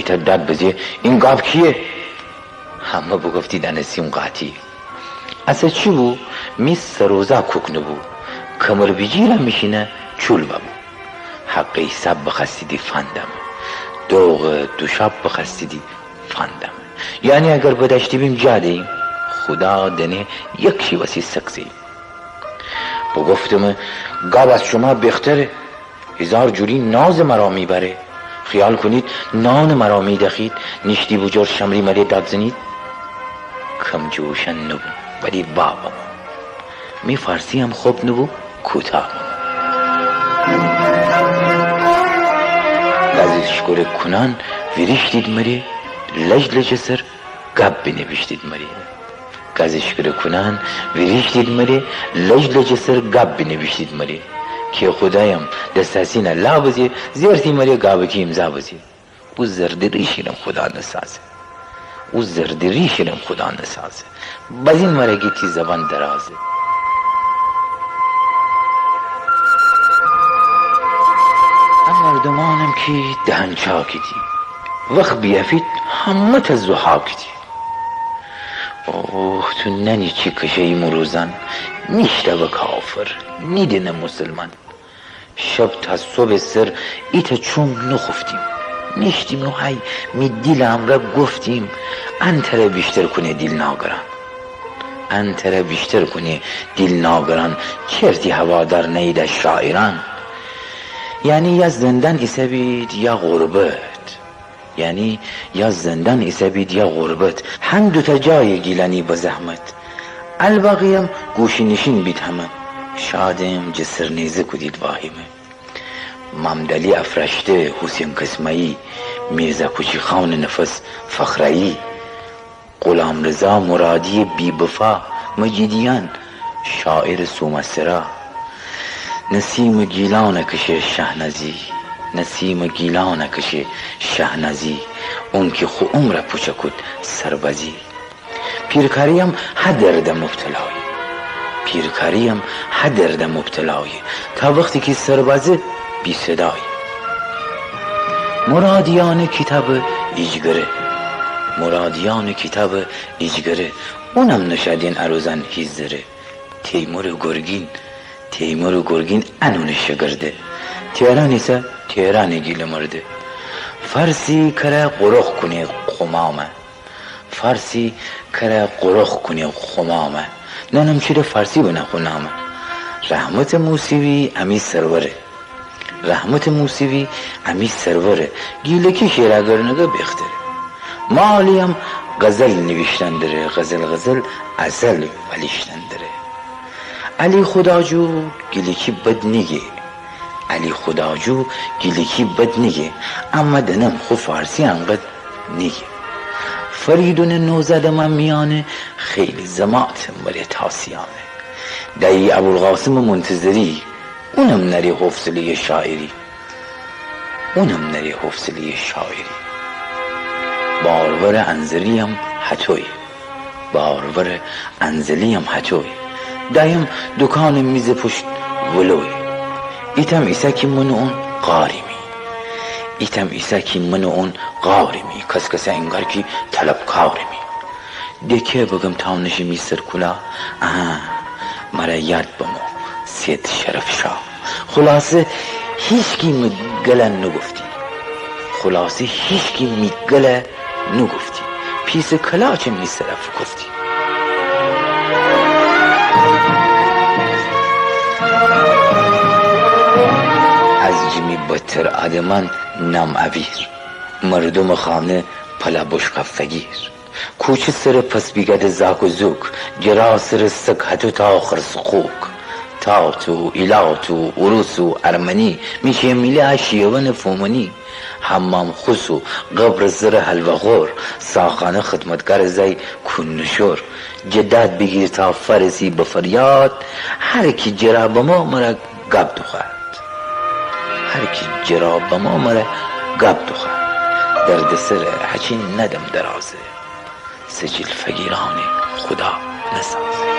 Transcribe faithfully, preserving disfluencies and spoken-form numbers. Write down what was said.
ایتأ داد بزه: این گاب کییه؟ همه بوگفتید انه سیم قاطی. اسه چی بو؟ می سر اوزا کوک نوبو. کمر بیجیره میشینه چول ببو. حقٚ حیساب بخوأستیدی فندمه. دوغٚ دوشاب بخوأستیدی فندمه. یعنی اگر بدأشتی بیم جا دییم، خودا دأنه یک شی وسی سک زییم. بوگفتمه گاب از شوما بختره. هیزار جوری نازٚ مرا میبره. خیال کنید نانٚ مرا میدخید. نیشتی بوجور شمری مره داد زنید. کم جوشن نوبوم ولی وا بموم. می فارسییم خوب نوبو، کوتا بموم. گازٚ شکره کونان ویریشتید مره، لج لجٚ سر گاب بینیویشتید مره. گازٚ شکره کونان ویریشتید مره، لج لجٚ سر گاب بینیویشتید مره. کی خودایم دستاسینه لا بزه، زیرتی مره گابکی ایمضا بزه. او زردٚ ریشیرم خودا نسازه. او زردٚ ریشیرم خودا نسازه. بزین مره گی تی زبان درازه. ا مردومانم کی دهن چاکیدی، وخت بیأفید همه‌تأ زوحاکیدی. اوه، تو نأنی چی کشه ایمروزان، نیشته به کافر، نیدینه موسلمان. شب تا صوبٚ سر ایتأ چوم نوخوفتیم. نیشتیم و هی می دیلٚ امرأ گفتیم، ان تره ویشتر کونه دیل ناگران. ان تره ویشتر کونه دیل ناگران، چرتی هوادار نهییدی شاعران. یعنی یا زندان ایسه‌بید یا غربت. یعنی یا زندان ایسه‌بید یا غربت، هن دوتأ جای گیلأنی به زحمت. الباقی‌یم گوشه‌نیشین بید همه، شادم جٚه سر نیزه کودید واهیمه. ممدلی افراشته، حسین کسمایی، میرزا کوچی خانٚ نفس فخرایی، غلامرضا مرادی بی‌وفا، مجیدیان، شاعرٚ سوماسرا. نسیمٚ گیلانه کشه شهنازی، نسیمٚ گیلانه کشه شهنازی، اونکی خو عمره پوچه کود سربازی. پیرکاری‌یم ها درده مبتلایی، پیرکاری‌یم ها درده مبتلایی، تا وختی کی سربازه بی‌صدایی. مرادیانٚ کیتابٚ ایجگره، مرادیانٚ کیتابٚ ایجگره، اونم نشأ دئن اروزأن هیزره. تیمورٚ گرگین، تیمورٚ گرگین انونٚ شگرده. تهران ایسه تهرانٚ گیلٚ مرده. فارسی کره قورخ کونه قومامه، فارسی کره قورخ کونه قومامه، نأنم چره فارسی بنه خو نامه. رحمتٚ موسوی امی سروره، رحمتٚ موسوی امی سروره، گیلکی شعر اگر نگه بختره. مالی‌یم غزل نیویشتن دره، غزل غزل ازل ولیشتن دره. علی خداجو گیلکی بد نیگه، علی خداجو گیلکی بد نیگه، اما دأنم خو فارسی انقد نیگه. فریدونٚ نوزادٚ میأنه خیلی زمات مره تاسیانه. دایی ابوالقاسمٚ منتظری، اونم نأره حوصله‌یٚ شاعری، اونم نأره حوصله‌یٚ شاعری. بارورٚ انزلی‌یم هتویه، بارورٚ انزلی‌یم هتویه، دایم دوکانٚ میزٚ پشت ولویه. ایتأم ایسه کی من و اون قاریمی، ایتأم ایسه کی من و اون قاریمی، کس‌کسه انگار کی طلبکاریمی. ده که بگم تا نشه می سر کلا، آها، مره یاد بمو سید شرف‌شاه. خلاصه هیچکی می گله نوگفتی، خلاصه هیچکی می گله نوگفتی، پیسٚ کلاچه می سره فوکفتی. از جٚه می بدتر آدمأن نام اویر، مردومٚ خانه پلا بشکا فگیر. کوچه سرٚ پس بیگادٚ زاک و زوک، جرا سرٚ سک هتو تا خرس و خوک. تات و ایلات و اوروس و ارمنی، میشه میله ا شیونٚ فومنی. حمام خوس و قبرٚ زرٚ حلواخور، ساقانه خدمتگارٚ زای کون‌نوشور. جٚه داد بیگیر تا فارسی به فریاد، هر کی جرا بمو مره گاب دوخوأد. هر کی جرا بمو مره گاب دوخوأد. دردسره هچین ندم درازه. سجیل فگیرانه خودا نسازه.